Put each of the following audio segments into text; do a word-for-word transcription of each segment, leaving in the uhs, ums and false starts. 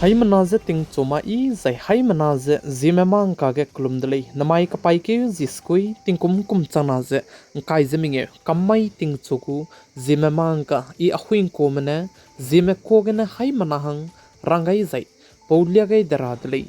Haimena ze tingchu ma i zai haimena ze Zeme mangka ge kelum de lei. Namai kapaîkeu zi sekui tingkum kum changna ze ngkai ze mengeu kam mai tingchu gu Zeme mangka i ahuingkuame ne Zeme ka gene haimena hang rang gai zai pau lia gai de ra de lei.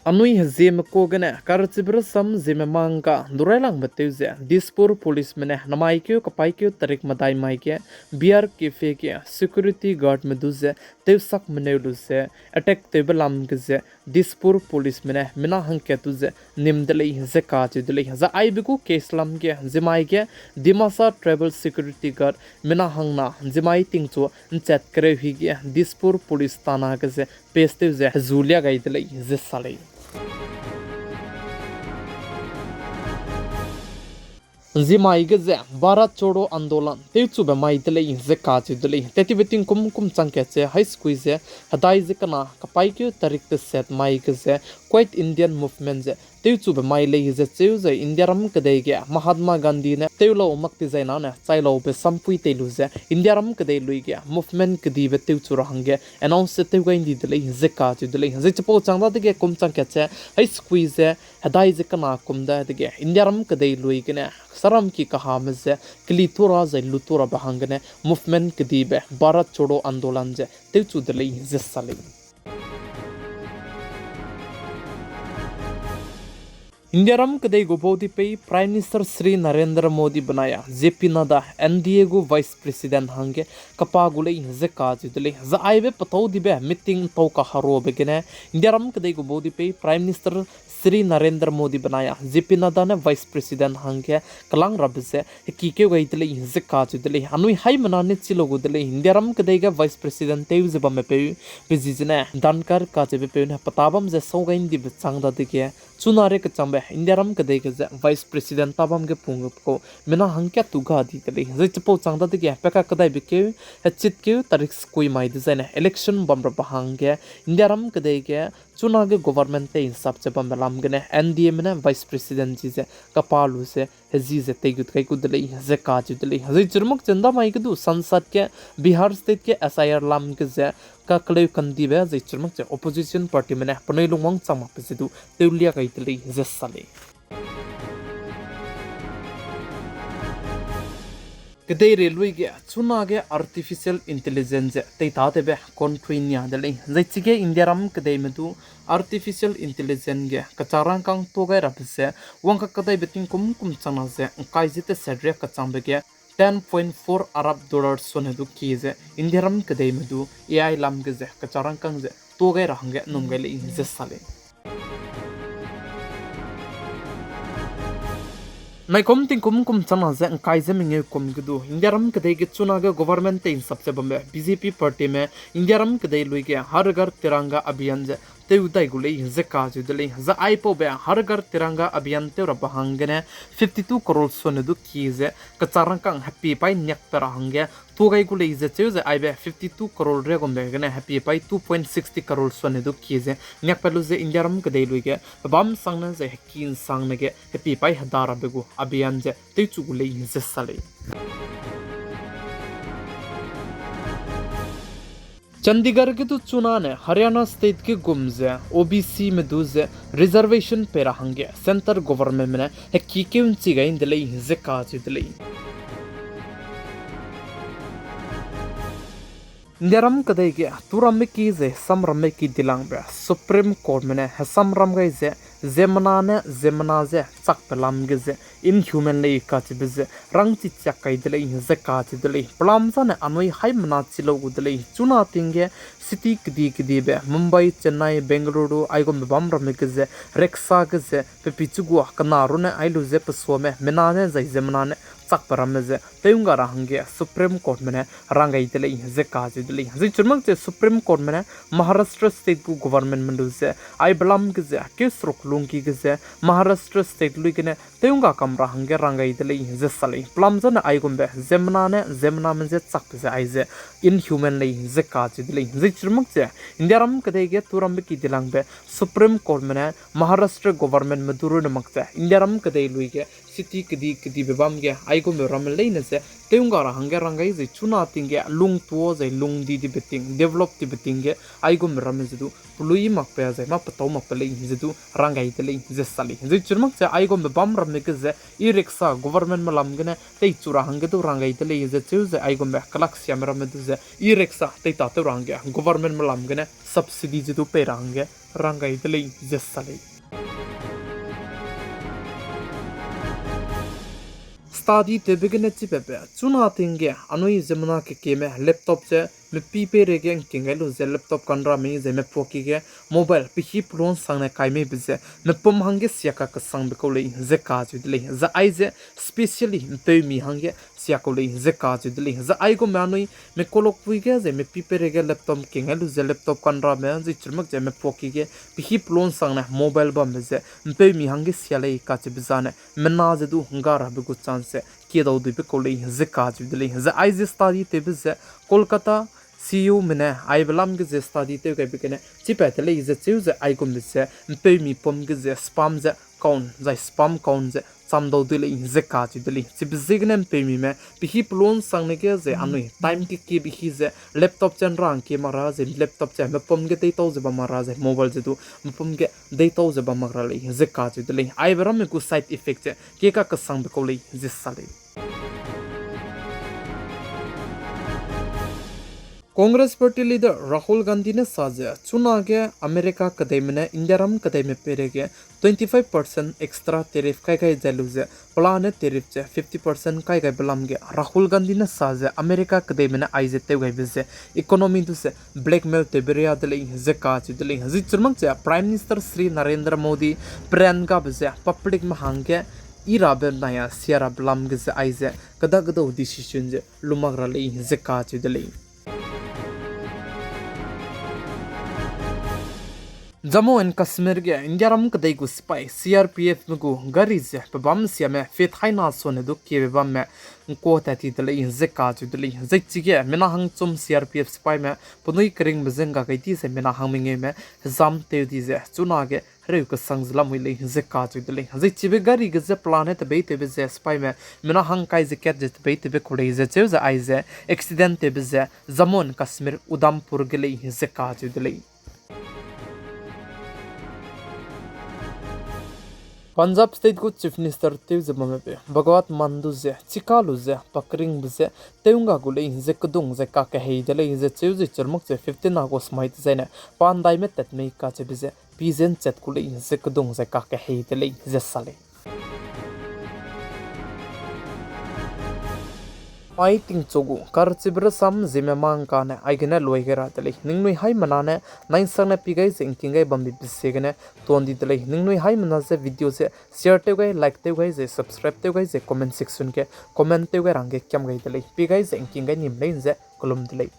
Anui Zeme ka gene karchibe rasam Zeme mangka du railangbe tew ze Dispur policeme ne namai keu kapaîkeu tarik medai mai ge beer cafe ge security guardme du ze tewsak meneu lu ze attack tewbe lam ge ze Dispur policeme ne mina hangkat du ze nim de lei ze kacheu de lei. Zai aibe gu case lam ge zimai ge Dimasa Tribal Security Guard mina hangna zimai tingchu nchat kereu hi ge Dispur police thana ge ze paste tew ze hezu lia gai de lei ze sa lei. Zimai ge ze Bharat Chodo Andolan tewchube mai de lei ze kacheu de lei. Tettibe tingkum kum chang kat ze hai sekui ze hedai ze kena kapaîkeu tarik teset mai ge ze Quit India Movement ze tewchube mai lei ze cheu zai Indiaram kedei ge Mahatma Gandhi ne tewlau mak ti zai nane chailaube sampui tei lu ze Indiaram kedei lui ge movement kedibe tewchu ra hangge announce tew gai ndi de lei ze kacheu de lei. Zai chipau chang dadege kum chang kat ze hai sekui ze hedai ze kena kum dadege Indiaram kedei lui gene saram ki kahame ze keli tu ra zai lu tu rabe hanggene movement kedibe Bharat Chodo Andolan ze tewchu de lei ze sa lei. Indiaram kedei gu baudipeu Prime Minister Shri Narendra Modi benai a J P Nadda, N D A gu Vice President hangge kapa gu lei ze kacheu de lei. Zai aibe petau dibe meeting ntau kaheruabe gene Indiaram kedei gu baudipeu Prime Minister Shri Narendra Modi benai a J P Nadda ne Vice President hangge kelang rabe ze hekikeu gai de lei ze kacheu de lei. Anui haimena ne chilo gu de lei. Indiaram kedei ge Vice President tew ze bamme peu, pe zi zene Dhankar kacheube peu ne peta bam ze sau gai ndibe chang dadege chuna rei kechangbe Indiaram kedei ge ze Vice President ta bam ge pung kau mina hangkat tu ga di de lei. Zai chipau chang dadege pe kakedaibe keu, hechitkeu tarik sekui mai dezaine election bam rabe hangge Indiaram kedei ge chunage government tei nsap ze bambe lam gene N D A me ne Vice President ji ze kapa lu ze heji ze teigut kai gu de lei ze kacheu de lei. Zai chirmak ze ndamai ge du Sansad ge Bihar State ge S I R lam ge ze kakeleu kandibe zai chirmak ze opposition partyme ne penui lungwang chang makbe ze du tewlia gai de lei ze sa lei. Kedeirei lui ge chunage artificial intelligence ze teitadebe country nia de lei. Zai chige Indiaram kedeime du artificial intelligence ge kechak rangkâng tuâ gai rabe ze wang kakedaibe tingkum kum changna ze ngkai ze teset riak kechangbe ge ten point four Arab dollar sone du kie ze Indiaram kedeime du A I lam ge ze kechak rangkâng ze tuâ gai ra hangge nnum gai lei ze sa lei. Naikum tingkum kum changna ze ngkai ze mengeu kum ge du Indiaram kedei ge chunage government tei nsap ze bambe B J P partyme Indiaram kedei lui ge Har Ghar Tiranga Abhiyan ze tew dai gu lei ze kacheu de lei. Zai aipaube Har Ghar Tiranga Abhiyan tew rabe hanggene fifty two crore sone du kie ze kechak rangkâng hepie paî niakpe ra hangge tuâ gai gu lei ze cheu ze aibe fifty two crore riagumbe gene hepie paî two point sixty crore sone du kie ze niakpat lu ze Indiaram kedei lui ge pebâm sangne zai heki nsangne ge hepie paî heda rabe gu abhiyan ze tewchu gu lei ze sa lei. Chandigarh ge du chunane Haryana State ge gum ze O B Cme du ze reservation pei ra hangge centre governmentme ne hekikeu nchi gai nde lei ze kacheu de lei. Indiaram kedei ge turambe ki ze hesamrambe ki dilangbe Supreme Courtme ne hesamram gai ze ziemmena ne ziemmena ze chakpe lam ge ze inhuman lei kacheube ze rangchi chiak kai de lei ze kacheu de lei. Pelam zane anui haimena chilou gu de lei. Chuna ting ge city kedi kedibe Mumbai, Chennai, Bengaluru aigumbe bamramme ge ze rickshaw ge ze pe pichu gua kena runne ai lu ze pesuame mina ne zai ziemmena ne chakpe ramme ze tew ngga ra hangge Supreme Courtme ne rang gai de lei ze kacheu de lei. Zai chirmak ze Supreme Courtme ne Maharashtra State gu governmentme lu ze aibe lam ge ze keu seruk lungki ge ze Maharashtra State lui gene tew ngga kam ra hangge rang gai de lei ze sa lei. Pelam zane aigumbe ziemmena ne ziemmename ze chakpe ze aize inhuman lei ze kacheu de lei. Zai chirmak ze Indiaram kedei ge turambe ki dilangbe Supreme Courtme ne Maharashtra governmentme du runne mak ze Indiaram kedei lui ge city kedi kedibe bam ge aigumbe ramme leine ze tew ngga ra hangge rang gai zai chuna ting ge lungtua zai lungdi dibe ting, develop dibe ting ge aigumbe ramme ze du pelui makbe zai mâ petâu makbe lei ze du rang gai de lei ze sa lei. Zai chirmak ze aigumbe bam ramme ge ze e-rickshaw governmentme lam gene teichu ra hangge du rang gai de lei ze cheu ze aigumbe kelaksiame ramme du ze e-rickshaw teitatew ra hangge governmentme lam gene subsidy ze du pei ra hangge rang gai de lei ze sa lei. Study tewbe gene chipabe chuna ting ge anui ziemmena kekieme laptop ze mepi peireige ngking gai lu ze laptop kanra mei zai mepuaki ge mobile pehî pelunsangne kai meibe ze mepum hangge sia kakesangbe kau lei ze kacheu de lei. Zai aize specially mpeumi hangge sia kau lei ze kacheu de lei. Zai aigumbe anui mekolokpui ge zai mepi peireige laptop ngking gai lu ze laptop kanrame zai chirmak ze mepuaki ge pehî pelunsangne mobile bambe ze mpeumi hangge sia lei kacheube zane mena ze du ngga rabe gu chance ze kiedau duibe kau lei ze kacheu de lei. Zai aize study tewbe ze Kolkata C U me ne aibe lam ge ze study tew gaibe gene chipat de lei ze cheu ze aigumbe ze mpeumi pum ge ze spam ze count zai spam count ze chamdau dui lei ze kacheu de lei. Chibe ziegene mpeumime pehî pelunsangne ge ze anui time kekiebe hî ze laptop ze nrang kie mak ra ze laptop ze mepum ge deitau ze bam mak ra ze mobile ze du mepum ge deitau ze bam mak ra lei ze kacheu de lei. Aibe ramme gu side effect ze kie kakesangbe kau lei ze sa lei. Congress Party leader Rahul Gandhi ne sa ze chunage America kedeime ne Indiaram kedeime peireige twenty five percent extra tariff kai gai zai lu ze pelane tariff ze fifty percent kai gaibe lam ge Rahul Gandhi ne sa ze America kedeime ne aize tew gaibe ze economy du ze blackmail tewbe ria de lei ze kacheu de lei. Zai chirmak ze Prime Minister Shri Narendra Modi perangabe ze publicme hangge i rabe nai a sia rabe lam ge ze aize kedakedau decision ze lu mak ra lei ze kacheu de lei. Jammu and Kashmir ge Indiaram kedei gu sipai C R P Fme gu gari ze pebâm siame feet haina sone du kiebe bamme ngkua tat ti de lei ze kacheu de lei. Zai chige mina hangchum C R P F sipaime penui keringbe je ngga gai di ze mina hangmengeume hezam tew di ze chunage hereu kesang ze lamui lei ze kacheu de lei. Zai chibe gari ge je pelane tebeitewbe ze sipaime mina hangkai ze kat ze tebeitewbe ku lei ze cheu ze aize accident tewbe ze Jammu and Kashmir Udhampur ge lei ze kacheu de lei. Punjab State gu Chief Minister tew ze bamme pe Bhagwant Mann du ze chika lu ze pa keringbe ze tew ngga gu lei ze kedung ze kakehei de lei ze cheu ze chirmak ze fifteen August mai dezaine pa ndaime tat mei kacheube ze pi ze nchat gu lei ze kedung ze kakehei de lei ze sa lei. Mai tingchu gu karchibe rasam Zeme mangkane aigene luai gai ra de lei. Ningnui haimena ne naisangne pi gai ze ngking gai bambe ziegene tuan di de lei. Ningnui haimena ze video ze share tew gai, like tew gai ze subscribe tew gai ze comment section ge comment tew gai rangge kiam gai de lei. Pi gai ze ngking gai nim lei ze kelum de lei.